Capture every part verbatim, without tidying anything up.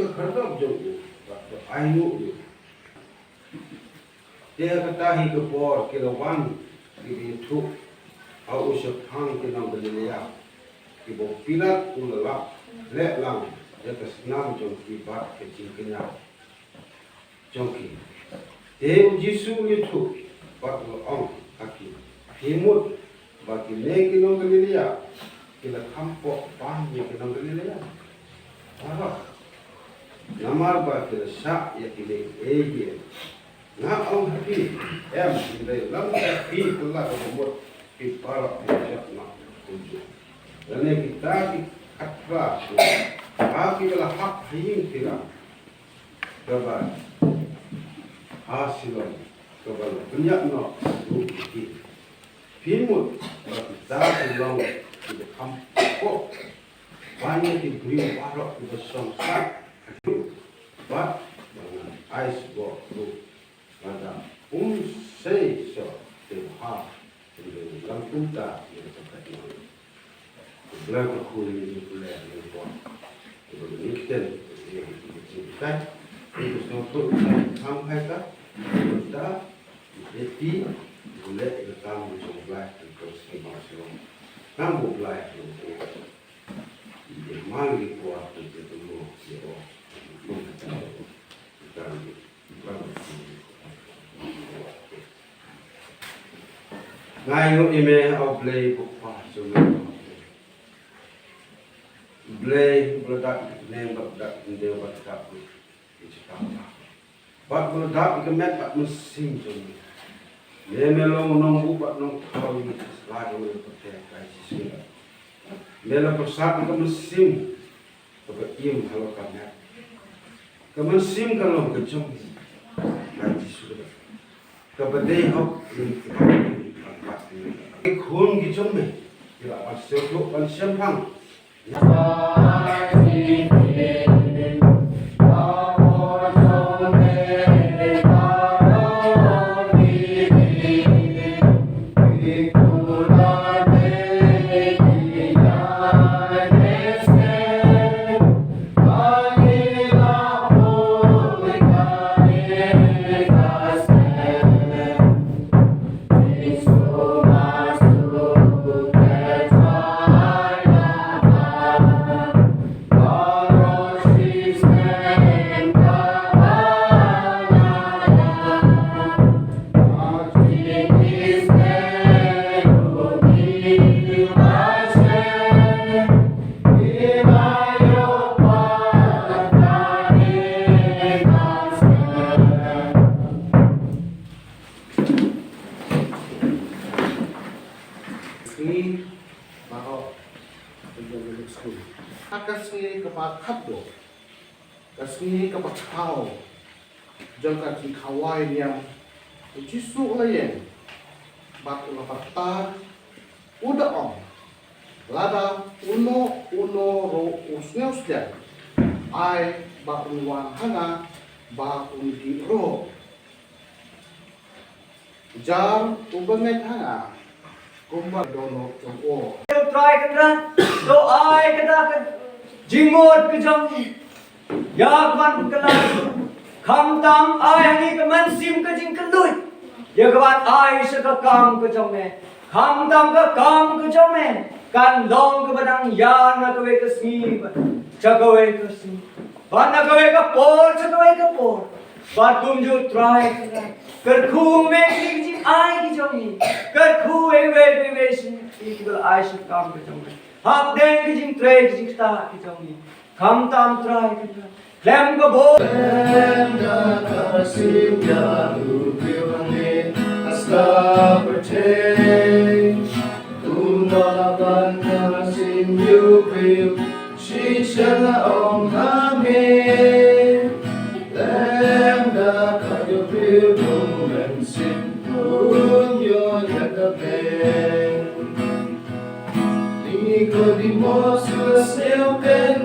ka khyrdop jong u, bad to ainguh ïa u. Te ha kata hi ka por ki la wan kiba ïathuh ha u shaphang ki nong Galilea, kiba u Pilat u la lap leh lang ïa ka snam jong ki bad ka jingkñia jong ki. Te u Jisu u ïathuh bad u la ong ha ki, phi mut ba kine ki nong Galilea ki la kham pop ban ïa ki nong Galilea? Baroh. Namar ba ki la shah ïa kine kiei kiei. Nga ong ha phi, em, hynrei lada phi kylla kaba mut, phi baroh phin jot noh kumjuh. Lane kita ki khatphra shuwa, ha kiba la hap ha ïing Pilat kaba ha Siloam, kaba la pynïap noh ruh ïa ki. Phi mut ba kita ki long kiba kham pop ban ïa ki briew baroh kiba shong sah ha ki, bad ba ngan ai sboh ruh lada um sei soh te bha, hynrei ym kumta, ïa kata ka long. Khublei kyrkhu ïa ngi, khublei ïa ngi, Kpa. Khublei ïa ngi, Kpa, ïa ngi ki jinghikai. Ngi sngewthuh ïa ka, kumta ïa ki, khublei ïa ka kam jong U Blei, khublei ïa ka kam jong U Blei. Ngi mal ngi kwah ban ïathuh ïa u. Nga ainguh ïa me, A Blei, U Kpa jong ngi. Blei, ba la dap ïa ka bneng, ba la dap ïa ka bneng, ba la dap ïa ka bneng. Bad ba la dap ïa ka met bad mynsiem jong me. Me, me long u nongbuh bad nongthaw ïa ngi sha ka pyrthei, Trai Jisu. Me la pyrsad ïa ka mynsiem kaba im halor ka met. Ka mynsiem ka long ka jong me, Trai Jisu. Kaba dei hok ïa ngi kiba im bad bad ïa ngi. Ki khun ki jong me ki la ban sngewthuh ban shemphang. Sngi baroh ka jong ka skul. Ha ka sngi kaba khatduh, ka sngi kaba thaw jong ka jingkhawai niam, u Jisu u la ïeng bad u la pyrta, u da ong, lada uno uno ruh u sngewsynei, ai ba un wan ha nga ba un dih ruh. Jar u bangeit ha nga kumba dohnud jong u. Ïa u Trai Kynrad, to ai kata ka jingmut ka jong ngi ïa ka ban kylla. Khamtam ai ha ngi ka mynsiem ka jingkylluid ïa ka ban ai sha ka kam ka jong me. Khamtam ka kam ka jong me kan long kaba dang ïa na kawei ka sngi bad sha kawei ka sngi. Bad na kawei ka por sha kawei ka por. Bad kumjuh Trai Kynrad, kyrkhu me ïa ki jingai ki jong ngi. Kyrkhu iwei pa iwei sha ngi kiba la ai sha ka kam ka jong me. Hapdeng ki jingtrei ki jingktah ki jong ngi. Khamtam Trai Kynrad, khlem ka bor. Lem da ka sim ïa u briew hangne ha ka pyrthei. Kumba la ban ka sim ïa u briew. Shisha nga ong ha me, lem da ka ïoh briew u mynsiem un ïoh ïa ka bneng. Nikodimos u la sngewkmen,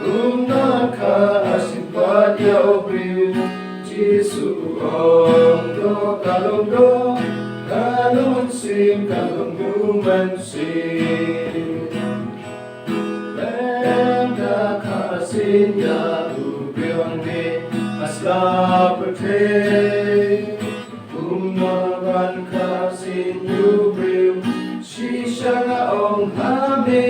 um nang kha ha shisha pat ïa u briew. Jisu u ong, doh ka long doh, ka long mynsiem, ka long u mynsiem. Lem da ka Sien ïa u briew hangne ha sla pyrthei. Kumno ban kha sien ïa u briew, shisha nga ong ha me.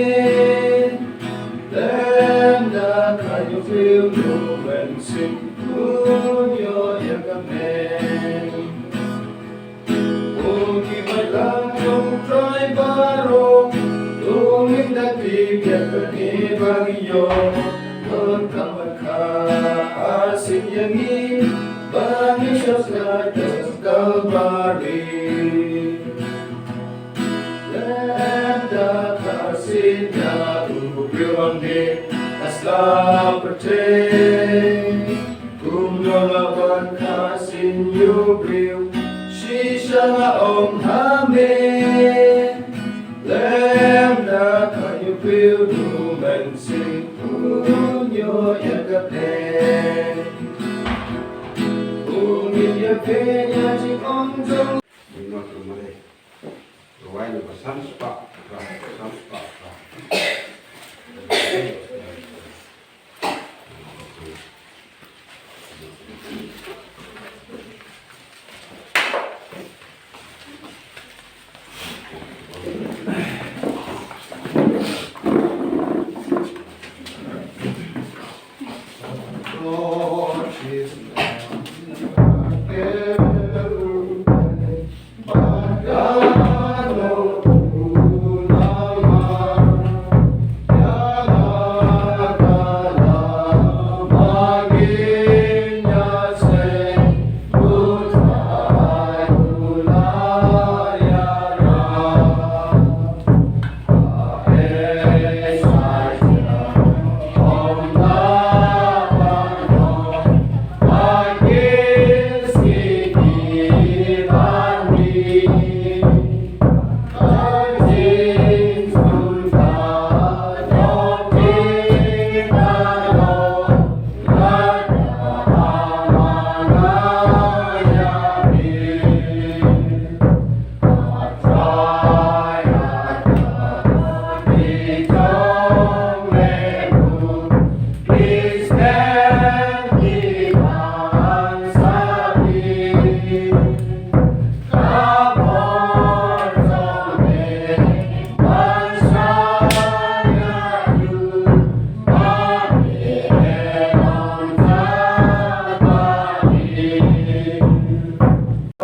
Lem da kha ïa u briew u mynsiem, un ïoh ïa ka bneng. O ki paidlang jong U Trai baroh, to ngin da tip ïa kane ba ngi ïoh. Donkam ban kha sien ïa ngi, ba ngin shah sngewthuh ha Kalbari. Lem da kha sien ïa u briew hangne ha sla pyrthei. Kumno la ban kha sien ïa u briew, shisha nga ong ha me. Lem da kha ïa u briew u mynsiem, un ïoh ïa ka bneng. Un ïa pynïaid jingong jong Rwai na ba san spah, ba san spah, ba.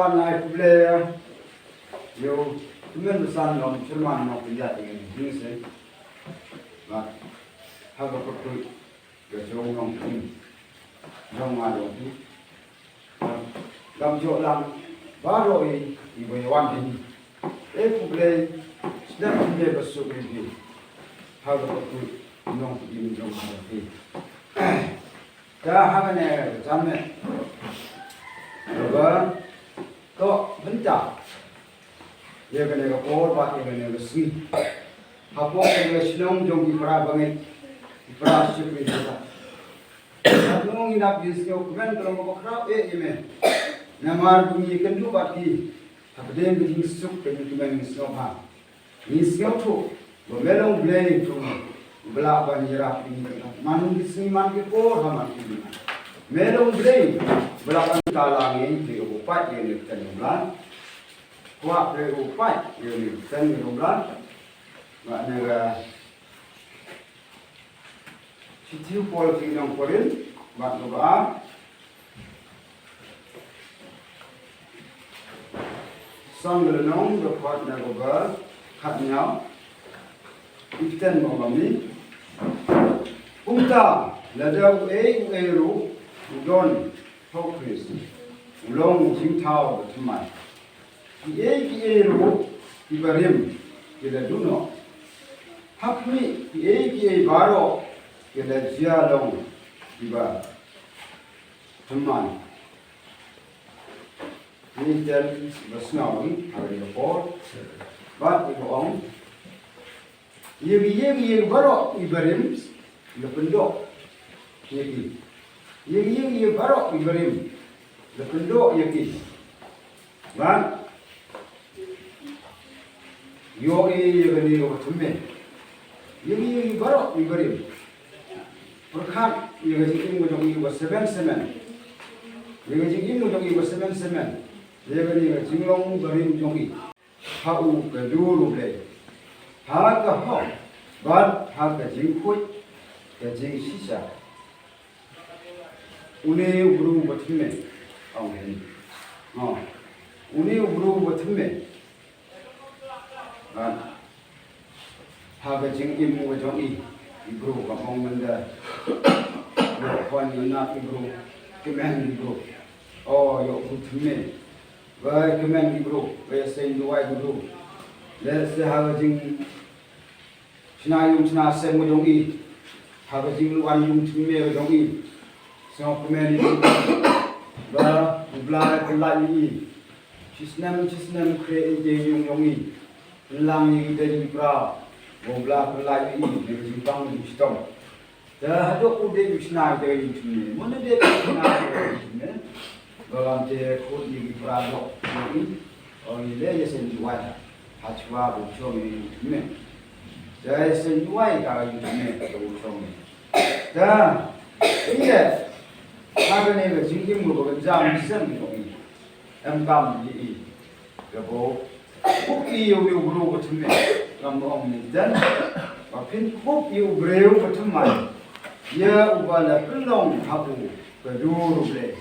Ban ai khublei ïa u kmen basan long chairman nongpynïaid ïa kane ka jingïaseng. Bad ha ka pyrthei ka jong nongpynïaid jong nga jong phi. Ngam ïoh lang baroh i, iba ïa wan hi. Ai khublei sdang khublei ba suk ïa phi. Ha ka pyrthei nongpynïaid jong nga jong phi. Te ha kane ka janmiet kaba toh bynta ïa kane ka por bad ïa kane ka sngi. Hapoh kane ka shnong jong ki para bangeit, ki para shakri jong ka. Katno ngi nang ïohsngew kmen ka long kaba khraw eh ïa me. Namar ba ngi ïakynduh bad ki hapdeng ka jingsuk ka jingkmen ngi sngewbha. Ngi sngewthuh ba me long Blei uba lah ban ïarap ïa ngi man ki sngi man ki por ha man ki bnai. Me long Blei ba lah ban kylla ïa ngi, Blei uba pait ïa ngi ka jong U Blei. Kwah Blei uba pait ïa ngi ka jong U Blei. Bad na ka Shithi u Paul sha ki nong Korinth, bad kaba ar. San ka lynnong, dkhot na kaba khatnïaw. Ki ktien ba ong kumne. Kumta, lada uei uei ruh u don ha u Khrist, u long u jingthaw bathymmai. Kiei kiei ruh kiba rim ki la duh noh. Ha khmih, kiei kiei baroh ki la jia long kiba thymmai. Ngi ktien ba sngewbha ha kane ka por. Bad kiba ong, ïa ki, ïa ki, ïa ki baroh kiba rim la pyndoh ïa ki. Ïa ki, ïa ki, ïa ki baroh kiba rim la pyndoh ïa ki. Bad ïohi ïa kane kaba thymmai. Ïa ki, ïa ki baroh kiba rim. Pyrkhat Khat, ïa ka jingim ka jong i ba semen semen. Ïa ka jingim ka jong i ba semen semen. Ïa kane ka jinglong barim jong i ha u ka dur U Blei, ha ka hok bad ha ka jingkhuid ka jingshisha. Une u briew ba thymmai, ong hi. Une u briew ba thymmai. Bad ha ka jingim ka jong i, i briew, ka ong mynta, ïoh khun ïoh nat i briew, kmen i briew. O, ïoh briew thymmai, ba kmen i briew, ba ïaseng duwai i briew. Lehse ha ka jingshna ïung shna sem ka jong i, ha ka jinglong ïung thymmai ka jong i, sngewkmen i briew, ba U Blai u pynlait ïa i. Shisnem shisnem khreh ïa i ïung jong i, pynlang ïa i da i pra, ba U Blai u pynlait ïa i na ka jingpang jingshitom. Te haduh u dei u shna ïa i thymmai, mano dei u shna ïa i thymmai? Ba lam te khot ïa i pra doh jong i, ong i, leh ïaseng duwai ha shuwa ba u shong ïa i thymmai. Te ïaseng duwai ka i thymmai, ba u shong ïa i. Te ïa, ha kane ka jingim kaba kynja mynsiem jong i, em kam ïa i, kaba u kup ïa u briew ba thymmai. Ngam ong mynta, ba phin kup ïa u briew ba thymmai, ïa uba la pynlong ha u ka dur U Blei.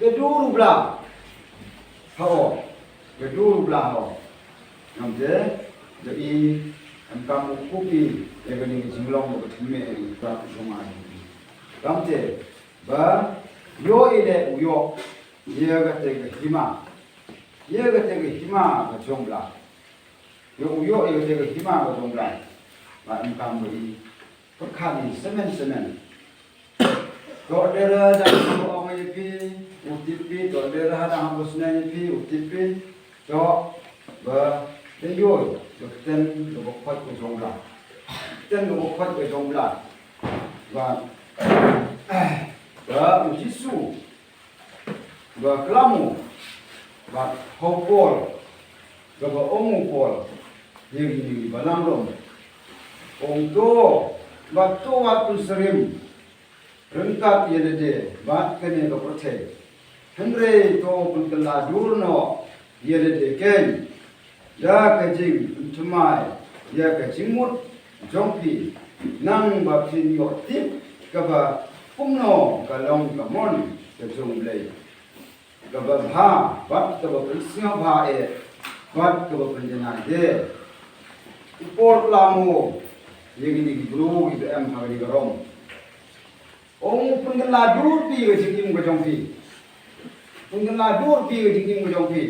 Ka dur U Blei ha u, ka dur U Blei ha u. Ngam te, da i, em kam u kup ïa kane ka jinglong ba thymmai ïa i, ba u shong ïa i. Ngam te, ba ïoh i leh u ïoh ïa kata ka hima, ïa kata ka hima ka jong U Blei. Ïoh u ïoh ïa kata ka hima ka jong U Blei. Ba em kam ba i pyrkhat i semen semen. To dei re da ong ïa phi, u tip phi, to dei re da ong ba sngewthuh ïa phi, u tip phi. To ba dei ïoh ïa ka ktien kaba khot ka jong U Blei. Ktien kaba khot ka jong U Blei. Ba, ba u Jisu ba klam u, bad ha u Paul, kaba ong u Paul ïa kine ki balang Rom, ong to, bad to wat pynsyriem ryngkat ïa lade bad kane ka pyrthei, hynrei to pynkylla dur noh ïa lade keiñ da ka jingpynthymmai ïa ka jingmut jong phi, nang ba phin ïoh tip kaba kumno ka long ka mon ka jong U Blei, kaba bha bad kaba pynsngewbha eh bad kaba pynjanai de. U Paul u klam ïa kine ki briew kiba em ha kane ka Rom. Ong, pynkylla dur phi ïa ka jingim ka jong phi. Pynkylla dur phi ïa ka jingim ka jong phi.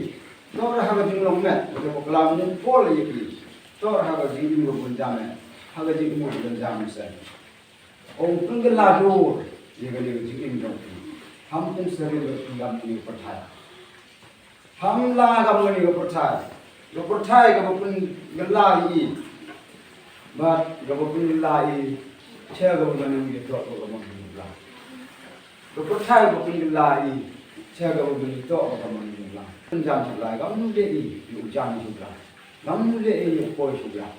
Toh ha ka jinglong met, kaba klam u Paul ïa phi. Toh ha ka jingim ka bun jam eh, ha ka jingim ka bun jam eh. Ong, pynkylla dur ïa ka jingim jong phi. Ham pynsyriem ïa phi ïa ka pyrthei. Ham la ka mani ka pyrthei. Ka pyrthei kaba pynkylla ïa i. Bad kaba pynkylla ïa i, sha kaba pynkylla ïa i, to kaba pynkylla. Ka pyrthei kaba pynkylla ïa i, sha kaba pynkylla, to kaba pynkylla. Pynjam sha U Blei, kam leh i, ïa u jam sha U Blei. Kam leh i, ïa u poi sha U Blei.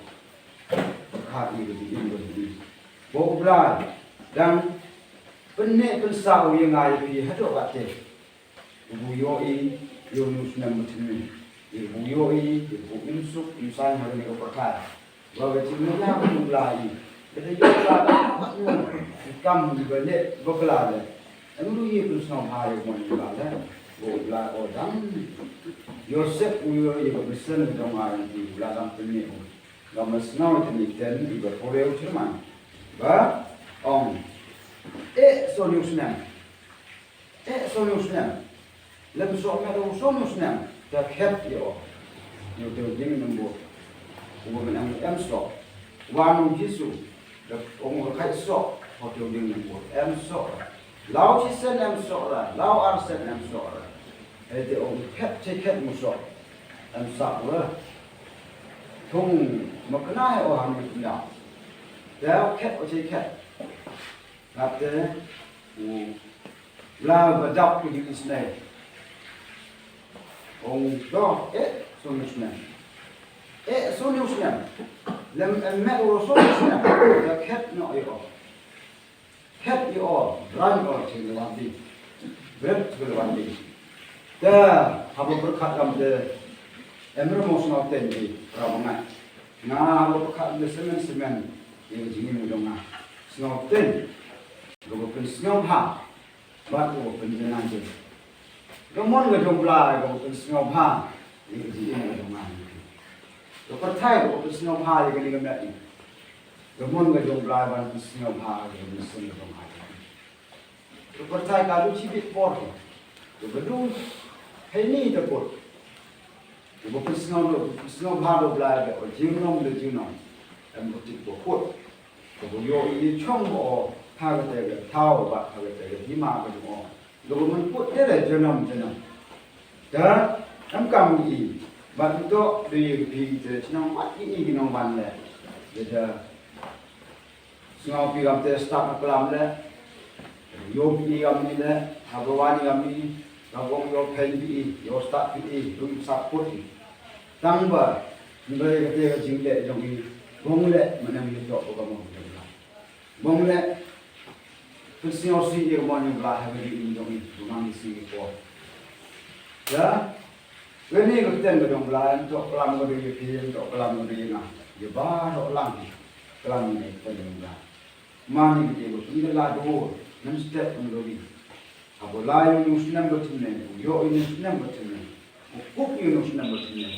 Ka i ka jingim ka jingim. Ba U Blei dang pynneh pynsah ïa nga ïa phi haduh katte. Uba ïohi ïa une u snem ba thymmai, uba ïohi, uba im suk im saiñ ha kane ka pyrthei, ba ka jingmut ka jong U Blei, ka dei ïa U Blei, ka kam ba leh bakla leh. Em ruh ïa ka sngewbha ïa ka mon U Blei leh. Ba U Blei u dang, Joseph u ïohi ïa ka mynsiem ka jong nga, ïa U Blei dang pynmih u. Nga mynta sngewthuh ïa kane ka ktien iba pule u chairman ba ong, eh, sawphew snem. Eh, sawphew snem. Lem soh, me da sawphew snem. Te khet ïa u, ïa uta u dieng nambur. Uba mynta em soh. Wan u Jisu, da ong u khet soh ha uta u dieng nambur. Em soh. Law shisien em soh ra, law arsien em soh ra. Hynrei te ong khet, te khet mo soh. Em sah u ra. Thung ma kynai o ham ni kynai. Te khet o te khet. Kate u la ba dap u di isnei. Ong doh, eh, sawphew snem. Eh, sawphew snem. Lem em me u sawphew snem. Te khet noh ïa u. Phet ïa u, rang u, shu wan ding. Bret shu wan ding. Te, haba pyrkhat kam te, em ruh mo sngewthuh dei, ra ma nga. Nga haba pyrkhat kam te semen semen, ïa ka jingim jong nga. Sngewthuh, kaba pynsngewbha, bad kaba pynjanai. Ka mon ka jong u Blei kaba pynsngewbha, ïa ka jingim jong nga. Ka pyrthei kaba pynsngewbha, ïa kane ka met. Ka mon ka jong u Blei ban pynsngewbha, ïa ka mynsiem jong nga. Ka pyrthei ka dei shibit por. Ka ba dei, hynrei ta kut. Ka ba pynsngew, ka ba pynsngewbha da u Blei, ka ba junom da junom. Em ka tip ka kut. Ka ba ïoh ïa shong o, ha kata ka thaw, bad ha kata ka hima ka jong o. Ka ba man kut te da junom junom. Da, em kam i, bad to, da ïa phi te, shnong mat i, i ki nongwan leh. Da, da, Sngewbha phi kam te stad ha klam leh. Ïoh phi kam ni leh, haba wan i kam ni, ka bong ïoh phi phi, ïoh stad phi, ïoh sat put i. Tang ba, hynrei kata ka jingleh jong i, bong leh, mynta ngi ïoh ka mon jong i. Bong leh, pynsngewsih ïa ka mon jong i, ha ka jingim jong i, bong ngi sngewsih ko. Ya? Kane ka ktien ka jong u Blei, ym toh klam ka dei ïa phi, ym toh klam ka dei ïa nga. Ïa baroh lang, klam ka ktien ka jong u Blei. Mane ka dei ba phi la dur, ngam step pynlong. Haba la ïa u snem ba thymme, u ïoh ïa u snem ba thymme. U kup ïa u snem ba thymme.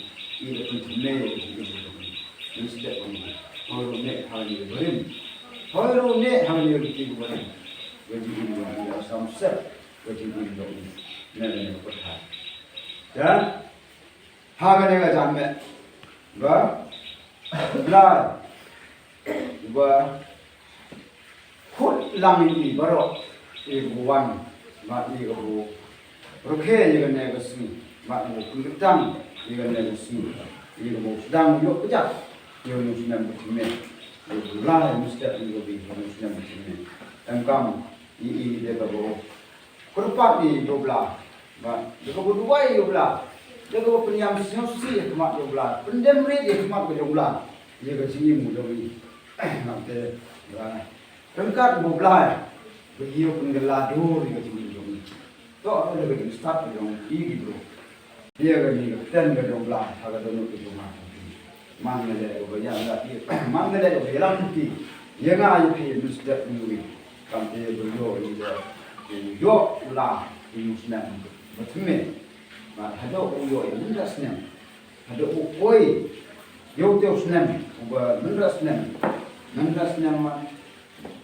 Ïa ka thymme ïa ka thymme. Ngam step pynlong. Hoi ruh ne ha ïa ka barim. Hoi ruh ne ha ïa ka barim. Ka jingim ba ïa sam step. Ka jingim ba ïa. Ne ne ka pyrthai. Ya? Ha kane ka jingmut ba, ba, ba, khot lang ïa i baroh, i ba wan, bad i ba rkhie ïa kane ka sngi, bad i ba pynkyntang ïa kane ka sngi, i ba sdang ïoh kjat ïa u snem ba thymme, i ba la ïa u step ïa u snem ba thymme. Em kam, i, i, de ka ba Kyrpad ïa u Blei. Ba, da kaba duwai ïa u Blei. Da kaba pynïam sngewsih ïa khmat ïa u Blei. Pyndem rit ïa khmat ïa u Blei. Ïa ka jingim u jong i. Ngam te, ba, ryngkat u Blei. Ba ïa u pynkylla dur ïa ka jingim jong i. To, da ka jingstad jong i ki bro. Ïa kane ka ktien ka jong u Blei, ha ka dohnud ka jong nga. Man nga leh kaba ïa nga ïa, man nga leh kaba ïalam ïa phi. Ïa nga ïa phi, mynstep mynwi. Kam te ba ïoh ïa u, ïoh u la, ïa u snem ba thymme. Bad haduh u ïoh ïa u mynta snem. Haduh u poi ïa u te u snem, uba mynta snem. Mynta snem ma.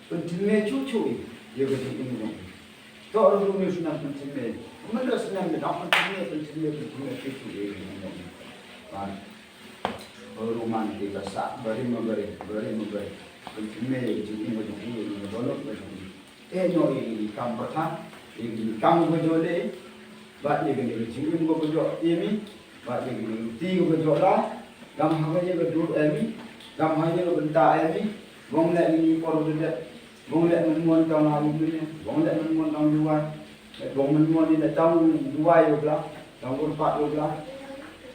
Pynthymme shuh shuh ïa ka jingim jong i. To ruh ïa u snem pynthymme. Mynta snem dang pynthymme, pynthymme, pynthymme shuh shuh ïa ka jingim jong i. Bad ruh man ki ba sah barim barim, barim barim. Pynthymme ïa ka jingim jong i, ïa ka dohnud jong i. Ïehnoh ïa ki kam pyrthat, ïa ki kam ba jolly. Bad ïa kane ka jingim kaba jop ïa mi, bad ïa kane ka ruti kaba jop la, ngam hap ïa ka dur ïa mi, ngam hap ïa ka bynta ïa mi, bong leh ïa ki por ba dep, bong leh mynmon tang ha ïa mi, bong leh mynmon tang duwai, bong mynmon ïa tang duwai ïa u Blei, tang kyrpad ïa u Blei,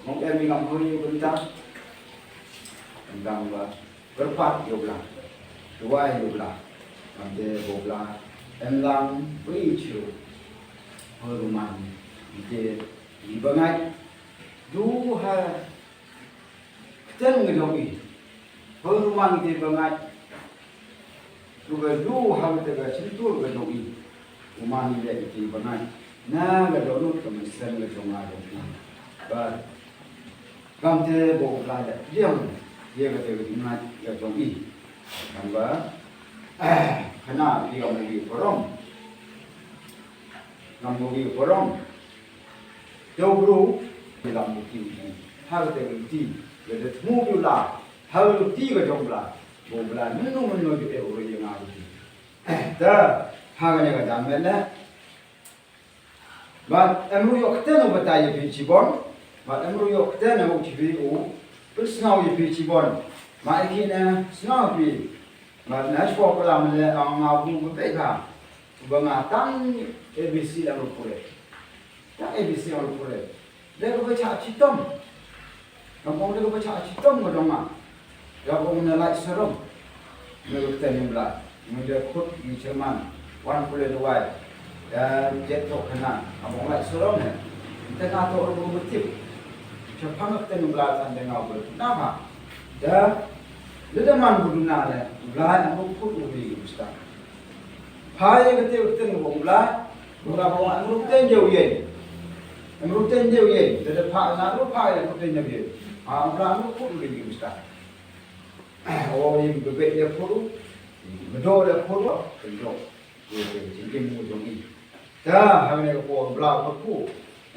bong ïa mi ngam hap ïa ka bynta. Tang ba Kyrpad ïa u Blei. Duwai ïa u Blei. Kam te ba u Blei em lang bri chiu. Hoi ruh man. Te i bangait. Du ha ktien nga jong i. Hoi ruh man te bangait. Ruh ba du ha te ba chintur nga jong i. U man i leh ïa ki bangait na ka dohnud ka mynsiem ka jong nga jong phi. Bad kam te ba u Blei da pdiang ïa kata ka jingngeit ka jong i. Tang ba khana phi kam u ïa parom. Kam u ïa parom. Te u bru ïa lam u ti u ti. Ha kata ka ti. Ïa da thmu u la. Ha u ti ka jong u Blei. Ba u Blei mynno mynno ju eh u ïa nga u ti. Te ha kane ka jingmut ne. Bad em ruh ïoh ktien u batai ïa phi shibun. Bad em ruh ïoh ktien u shibun u pynsngew ïa phi shibun. Bad ïa ki ne sngew phi. Bad na shwa pala mele ong nga bu ba pei ka. Ba nga tang A B C lang ruh pure. Tang A B C lang ruh pure. Da kaba chah chitom. Kam ong da kaba chah chitom ka dong ma. Ka ong na lai sarong. Na ka ktien u Blei. Ngi da khut ngi sherman wan pule duwai. Da jet tok kena abong lai surong ne. Te nga tok ruh ba tip. Shaphang ka ten bla tan de nga ba na ba. Da da man bu na le bla ang bu khut u bi musta. Pha ye ka te ten bu bla. Bu la ba ang bu ten je u ye. Ang bu ten je u ye. Da da pha na bu pha ye bu ten je u ye. Ha bla ang bu khut u bi musta. O ïing bebek ïa phuh, ïing bedoh ïa phuh, bedoh ïa ka jingim ka jong i. Te hangne ka por u Blei u kyrkhu,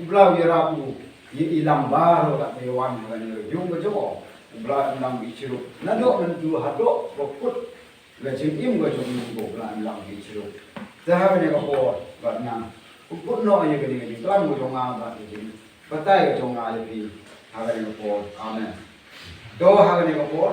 u Blei u ïarap u ïa i lang baroh kat ba ïa wan hangne ka jong ka jong o. U Blei u lang bishrup naduh mynta haduh ba kut ka jingim ka jong u, u Blei u lang bishrup. Te hangne ka por bad nang u kut noh ïa kane ka jingklam ka jong nga bad ka jing Batai ka jong nga ïa phi ha kane ka por. Amen. To ha kane ka por.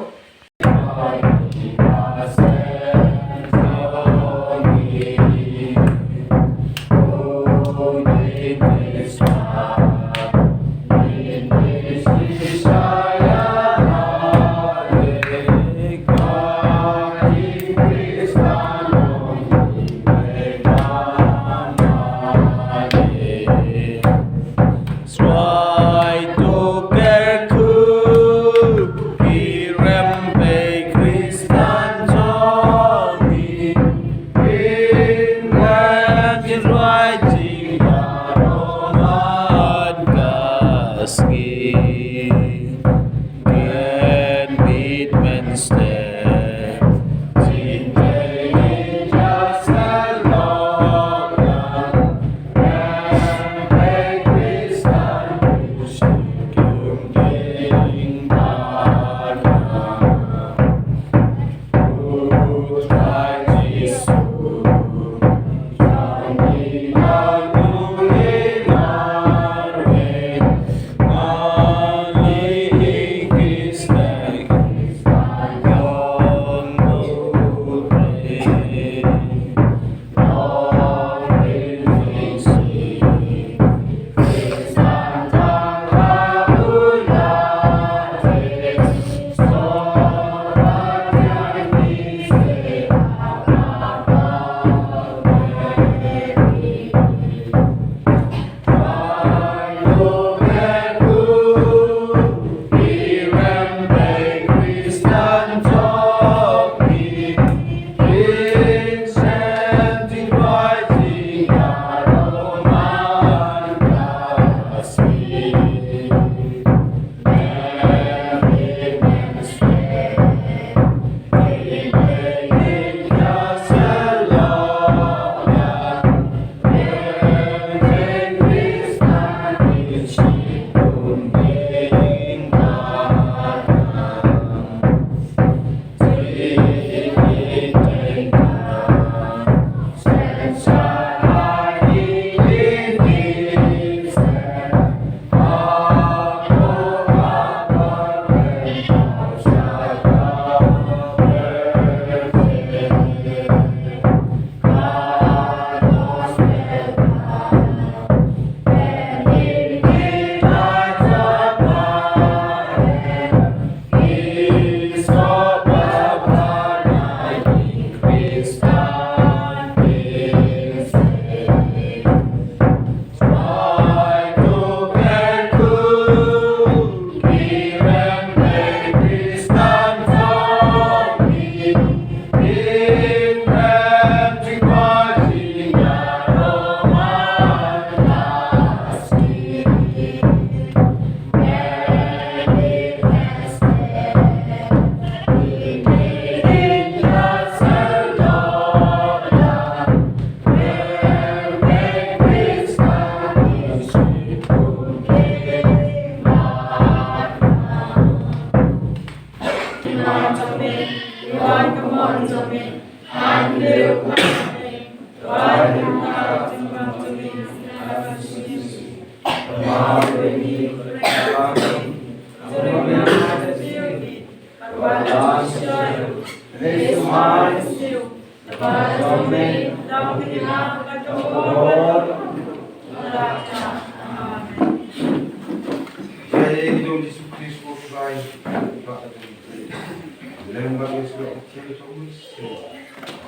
Swai to kerku, pirem pe Kristan Johnny, pirem jin swai jing ya roman kaski. Can meet men stay. Jing jing just a long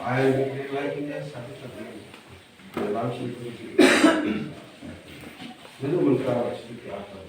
Ai, lai kin da sa ta. Dalam situ. Lalu mentang situ apa?